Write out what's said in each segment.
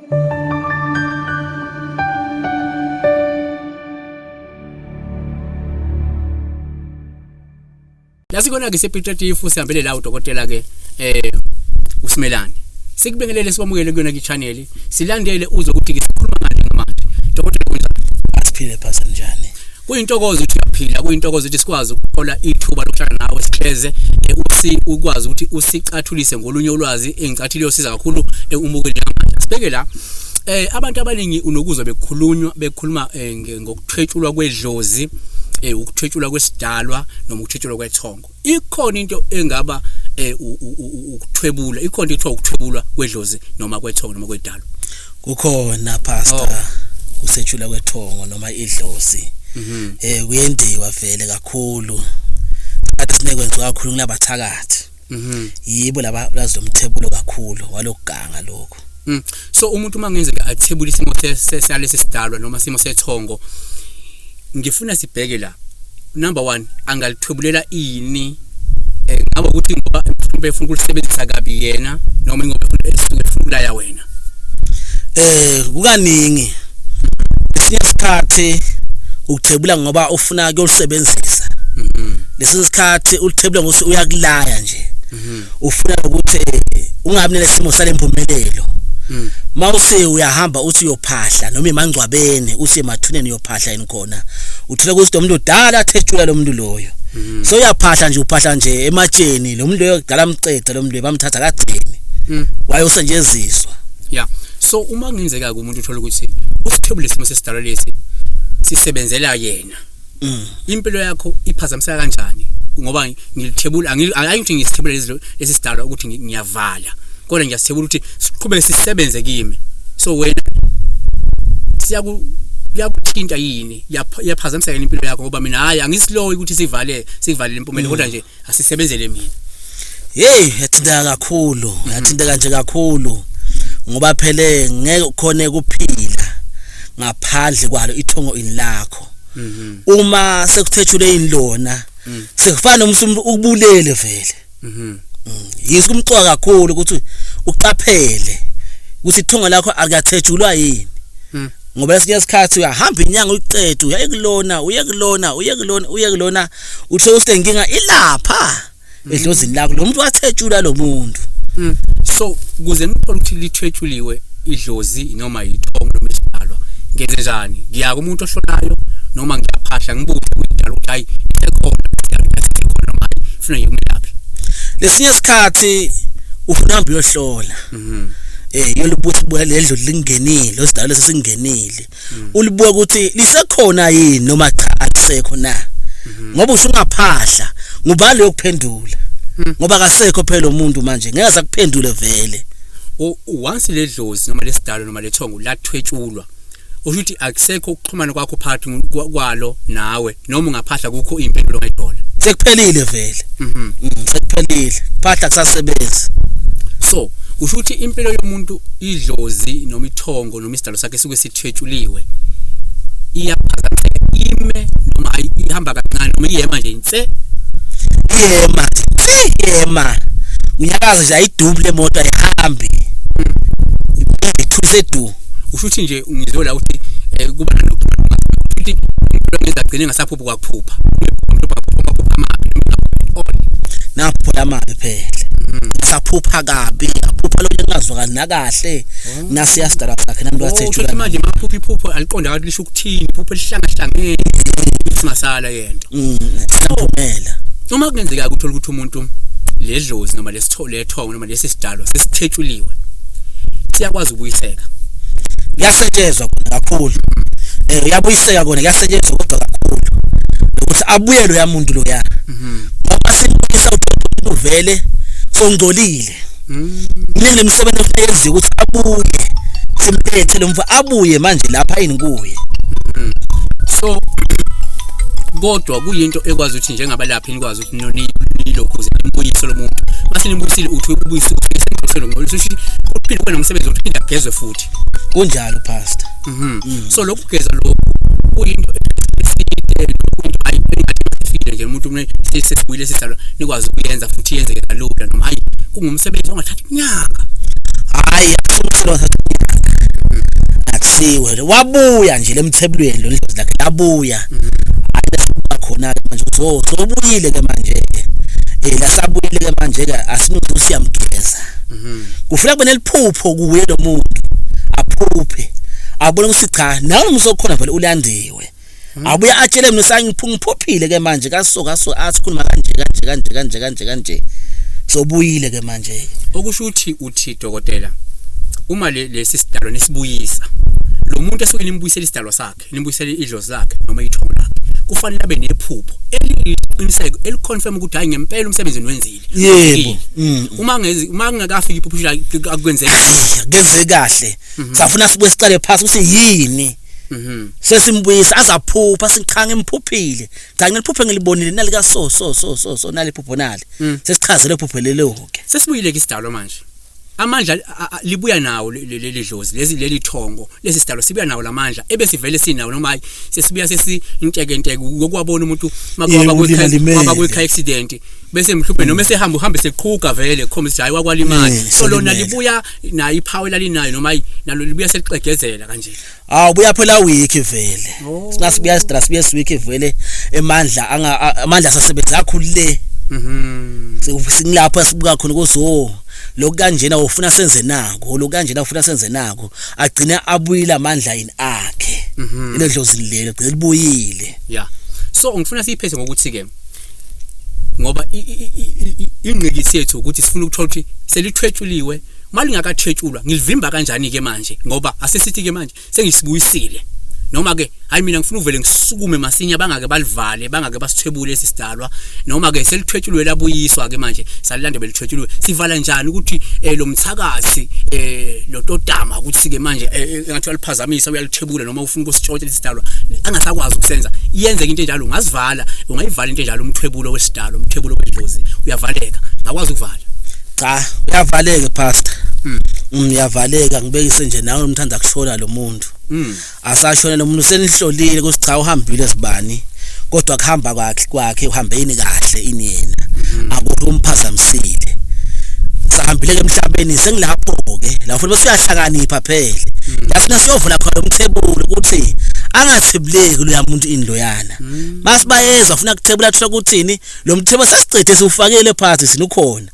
Lasikona ke sePitratifu sihambele la udokotela ke uSimelane. Sikubingelele sikwamukele kuyona ke channel. Silandele uzwe ukuthi ke sikhuluma ngani manje. Dokotela kunjani? Asiphile phasa njani? Kuyintokozo ukuthi uyaphila, kuyintokozo ukuthi sikwazi ukuthola ithuba lokuhlala nawe sihleze usi ukwazi ukuthi usicathulise ngolunye ulwazi engicathile yosiza kakhulu umukeli njengamanje. Sibheke la abantu abaningi unokuzwa bekukhulunywa bekhuluma ngokuthwetshulwa kwedlozi, ukuthwetshulwa kwesidalwa noma ukuthwetshulwa kwethongo. Ikhona into engaba ukuthwebula, ikhona into ekuthiwa ukuthwebulwa kwedlozi noma kwethongo noma kwedalwa. Kukhona pastor kusethula kwethongo noma idlozi. Kuyenziwa vele kakhulu. Kade sinekwenziwa kakhulu kulabathakathi. Yibo laba lazomthebulo kakhulu walokuganga lokho. So umuntu uma ngenzeka athebule isimo salesi sidalwa noma isimo sethongo, ngifuna sibheke la. Number 1, angalithwebulela ini? Ngabe ukuthi ngoba mhlawumbe efuna ukulisebenzisa kabi yena noma ngoba efuna ukulaya wena? Kukaningi. Esinye isikhathi ukuthebula ngoba ufuna ukuyolisebenzisa. Lesinye isikhathi ulithebula ngokuthi uyakulaya nje. Ufuna ukuthi ungabi nesimo salempumelelo. Mawuse uyahamba uthi uyophahla noma emangcwabeni uthi emathuneni uyophahla yini khona, uthola ukuthi lo muntu dala athethula lo muntu loyo. So uyaphahla nje, uphahla nje ematsheni, lo muntu loyo dala amcede lo muntu bamthatha kagcini. Wayosetshenziswa. Yeah. So uma kungenzeka umuntu uthola ukuthi usithebule isimo sesidalwa lesi sisebenzela yena. Impilo yakho iphazamiseka kanjani? Ngoba ngilithebula angithi ngisithebula lesi sidalwa ukuthi ngiyavala. Kodwa ngiyasithebula ukuthi siqhubeke sisebenze kimi. So wena siyakuthinta yini? Yaphazamiseka impilo yakho ngoba mina hayi angisiloyi ukuthi sivale sivalele impumelelo kodwa nje asisebenzele mina. Hey, yathinteka kakhulu, yathinteka nje kakhulu. Ngoba phela ngeke ukhone ukuphila ngaphandle kwalo ithongo ini lakho. Uma sekuthethule inlona sekufana nomsumu ukubulele vele. Yiso kumcoka kakhulu ukuthi uqaphele ukuthi ithongo lakho alikathethulwa yini. Ngoba esinye isikhathi uyahamba inyanga uyiqede uya kulona uye kulona uye kulona uye kulona uthola ukuthi inkinga ilapha edlozini lakho, lo muntu wathethula lo muntu. So kuze ngithole ukuthi lithwetshuliwe idlozi noma ithongo noma isidalwa, ngenze njani? Ngiya kumuntu ohlolayo noma ngiyaphahla ngibuze kuyidalwa ukuthi hayi isekhona isekhona noma hayi funa ngiye kumelaphi? Lesinye isikhathi ufuna uhambe uyohlola. Yolibuthi buya ledlo lingenile, lo sidalwa lesingenile. Ulibuka ukuthi lisekhona yini noma cha alisekho na. Ngoba usungaphahla ngubani lokuphendula? Ngoba akasekho phela umuntu manje ngeke sakuphendule vele. Once ledlozi noma lesidalwa noma lethongo lathwetshulwa, usho ukuthi akusekho ukuxhumana kwakho phakathi kwalo nawe noma ungaphahla kukho impendulo ongayithola. Sekuphelile vele. Sekuphelile. Phahla kusasebenza. So usho ukuthi impilo yomuntu idlozi noma ithongo noma isidalwa sakhe suke sithwetshuliwe iyaphazamiseka ime noma ihamba kancane noma iyema nje inse. Iyema iyema. Unyakaza nje ayidubu lemoto ayihambi. Ithulise du. Usho ukuthi nje ngizola ukuthi kuba nalokuxhumana ukuthi impilo ngenza agcine ngasaphupha kwakuphupha. Umuntu aphupha amaphupha amabi noma Naphupha lamabi phela. Saphupha kabi, aphupha lokho engazwakali nakahle. Nasiya sidalwa sakhe nami wathethula. Uthi manje maphupha iphupho aliqonda kathi lisho ukuthini, iphupho elihlangahlangene ukuthi masala yento. Siyaphumela. Uma kungenzeka ukuthola ukuthi umuntu ledlozi noma lesithole lethongo noma lesi sidalwa sesithethuliwe, siyakwazi ukubuyiseka. Kuyasetshenzwa khona kakhulu. Uyabuyiseka kona kuyasetshenzwa kodwa kakhulu. Ukuthi abuye lo yamuntu lo ya. Ngoba simbuyisa umuntu vele songcolile. Kuningi lemsebenzi ofanele yenziwe ukuthi abuye. Simlethe lo mfo abuye manje lapha yini kuye. So kodwa kuyinto ekwazi ukuthi njengabalaphi nikwazi ukuthi nilokhuze nimbuyiso lo muntu. Mase nimbuyisile uthi ubuyise uthi ngoba ukuthi uphinde kube nomsebenzi ukuthi uphinde agezwe futhi. Kunjalo pastor. So lokugeza lokhu kuyinto eside kuyinto hayi engathi nje umuntu sesibuyile sisalwa nikwazi ukuyenza futhi yenzeke kalula noma hayi kungumsebenzi ongathatha iminyaka. Hayi akusumsebenzi ongathatha iminyaka. Sengcwatshiwe, wabuya nje lemthebulweni lo dlozi lakhe labuya. Hayi, bese khona ke manje ukuthi oh, sobuyile ke manje ke, lasabuyile ke manje ke, asinuthi siyamgeza. Kufuna kube neliphupho kuye lo muntu, aphuphe abone ukuthi cha, nawe umsokhona vele ulandiwe. Abuye atshele mina sangiphuphile ke manje kaso kaso, athi khuluma kanje kanje kanje kanje kanje kanje, sobuyile ke manje. Okusho ukuthi uthi dokotela, uma lesi sidalwa nesibuyisa lo muntu esuke nimbuyisela isidalwa sakhe, nimbuyisela idlozi lakhe noma ithongo lakhe, kufanele abe nephupho eliqiniseko eliconfirm ukuthi hayi, ngempela umsebenzi niwenzile. Yebo. Uma ngezi uma kungakafiki iphupho la, akwenzeki. Kenzeke kahle, safuna sibuye siqale phansi ukuthi yini. Sesimbuyisa azaphupha, sicha, ngimphuphile, cha, ngiliphuphe, ngilibonile nali ka so so so so so, nali phupho nali. Sesichazele iphupho lelo ke. Sesibuyile ke isidalwa manje, amandla libuya nawo leli dlozi lezi, leli thongo, lesi sidalwa sibuya nawo lamandla ebesivele sinawo, noma hayi, sesibuya sesintekenteke ngokwabona umuntu makwaba ulimalimele. Kwaba kwi accident, bese mhluphe noma esehamba uhambe seqhuga vele, khomba ukuthi hayi, wakwalimala. So lona selimele. Libuya nayo ipower lalinayo, noma hayi, nalo libuya selixegezela kanje? Awu, buya phela weak vele. Oh. Sinasibuya sidra, sibuye weak vele, emandla anga amandla asasebenza kakhulu le. Singilapho sibuka khona ukuthi oh, lokhu kanjena ufuna senze nako, lokhu kanjena ufuna senze nako, agcine abuyile amandla in akhe. Ile dlozi lelo gcine libuyile. Yeah, so ngifuna siyiphethe ngokuthi ke, ngoba ingqikithi yethu ukuthi sifuna ukuthola ukuthi selithwetshuliwe, malingakathwetshulwa ngilivimba kanjani ke manje, ngoba asesithi ke manje sengisibuyisile, noma ke hayi, mina ngifuna uvele ngisukume masinya, bangake balivale, bangake basithwebule esisidalwa, noma ke selithwetshuliwe labuyiswa ke manje, salilanda belithwetshuliwe, sivala njani ukuthi lo mthakathi, lo totama, ukuthi ke manje engathi uyaliphazamisa, uyalithwebula, noma ufuna ukusitshontsha lesidalwa, angasakwazi ukusenza? Iyenzeka into enjalo? Ungazivala, ungayivala into enjalo, umthwebulo wesidalwa, umthwebulo wedlozi, uyavaleka, ngakwazi ukuvala? Cha, uyavaleka, pastor. Uyavaleka. Ngibekise nje nawe umthanda kushona lo muntu. Asashona lo muntu, senihlolile ukuthi cha, uhambile sibani, kodwa kuhamba kwakhe uhambe yini kahle ini yena, akukho umphazamisile, sahambile ke emhlabeni, sengilapho ke la futhi bese uyahlakanipha phela la, sina siyovula khona umthebulo ukuthi angathebuleki lo muntu indloyana. Masibayeza ufuna kuthebula, thola ukuthini, lo mthebo sesicede, siufakele phansi, sinukhona,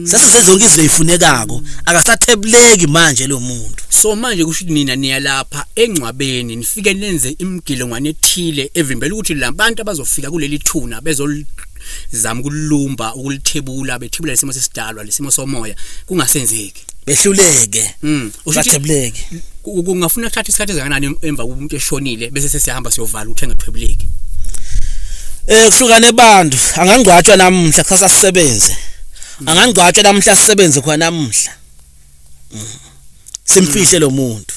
sesize zonke izinto ezifunekako, akasathebuleki manje lo muntu. So manje kusho ukuthi nina niyalapha engcwabeni, nifike nenze imigilongwane ethile evimbela ukuthi labantu abazofika kuleli thuna bezolizama ukulumba, ukulithebula, bethebula lesimo sesidalwa, lesimo somoya, kungasenzeki. Behluleke. Usho ukuthi Bathebuleke. Kungafuna kuthatha isikhathi esingakanani emva komuntu eshonile bese sesiyahamba siyovala ukuthi engathwebuleki? Kuhlukane bantu, angangcwatshwa namuhla, kusasa sisebenze. Angangcwatshwa namuhla, sisebenze khona namuhla. Simfihle lo muntu.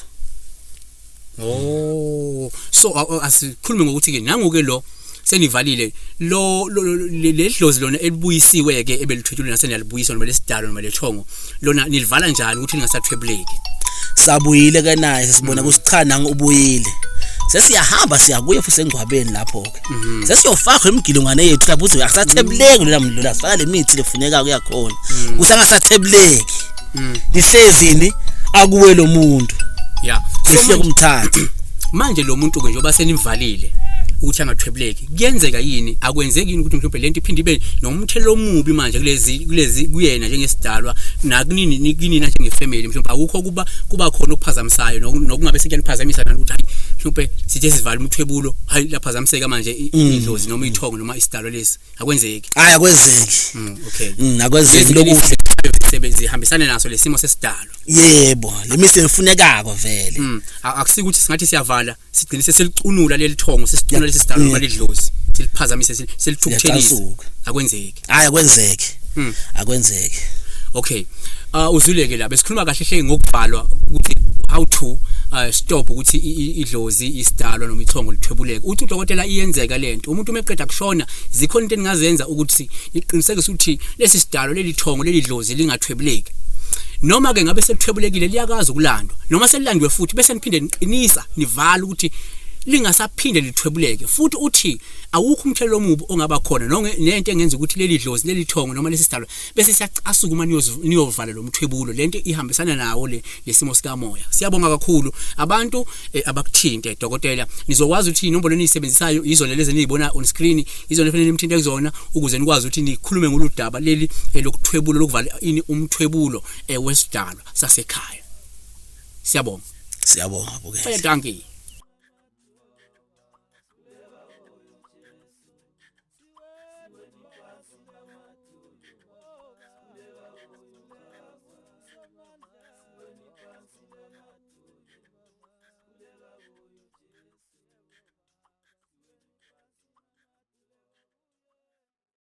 Oh, so asikhulume ngokuthi ke nangu ke lo senivalile lo le dlozi lona elibuyisiwe ke ebelithwetshulwe, naseniyalibuyisa, noma lesidalo noma lethongo lona, nilivala njani ukuthi lingasathwebuleki? Sabuyile ke naye, sesibona ukuthi cha, nangu ubuyile. Sesiyahamba siyakuya futhi engcwabeni lapho ke. Sesiyofaka imigilongwane yethu lapho ukuthi akusathebuleki lona muntu lona, sifaka lemithi lefuneka kuyakhona. Kusangasathebuleki. Lihlezini akuwe lo muntu. So Sihle kumthatha. Manje lo muntu ke, njengoba senimvalile ukuthi angathwebuleki, kuyenzeka yini, akwenzeki yini ukuthi mhlawumbe lento iphinde ibe nomthelelo omubi manje kulezi kuyena njengesidalwa nakunini kinina njengefamily? Mhlawumbe akukho kuba khona okuphazamisayo nokungabe sekuyaphazamisa nani, ukuthi hayi, mhlawumbe sithe sivala umthwebulo, hayi, laphazamiseka manje idlozi noma ithongo noma isidalwa lesi? Akwenzeki? Hayi, akwenzeki. Okay. Akwenzeki lokuhle. Zihambisane naso lesimo sesidalwa. Yebo, lemithi efunekako vele. Akusiko ukuthi singathi siyavala sigcine sesilicunula leli thongo, sesicunula lesi sidalwa noma ledlozi, siliphazamise, silithukuthelise? Liyacasuka. Akwenzeki? Hayi, akwenzeki. Akwenzeki. Okay, uzuleke la besikhuluma kahle hle ngokuvalwa, ukuthi how to stop ukuthi idlozi, isidalwa noma ithongo lithwebuleke. Uthi udokotela iyenzeka lento umuntu uma eqeda kushona, zikhona into engazenza ukuthi niqinisekise ukuthi lesi sidalwa, leli thongo, leli dlozi lingathwebuleki, noma ke ngabe selithwebulekile liyakwazi ukulandwa, noma selilandwe futhi bese niphinde niqinisa, nivala ukuthi Lingasaphinde lithwebuleke futhi uthi awukho umthelelo omubi ongaba khona nento engenza ukuthi leli dlozi, leli thongo noma lesi sidalwa bese siyacasuka uma niyovala lo mthwebulo. Lento ihambisana nawo le lesimo sikamoya. Siyabonga kakhulu abantu abakuthinte dokotela. Nizokwazi ukuthi inombolo eniyisebenzisayo izona lezi eniyibona on screen, izona efanele nimthinte kuzona ukuze nikwazi ukuthi nikhulume ngolu daba leli lokuthwebulo, lokuvala ini umthwebulo wesidalwa sasekhaya. Siyabonga. Siyabonga bukela. Dankie.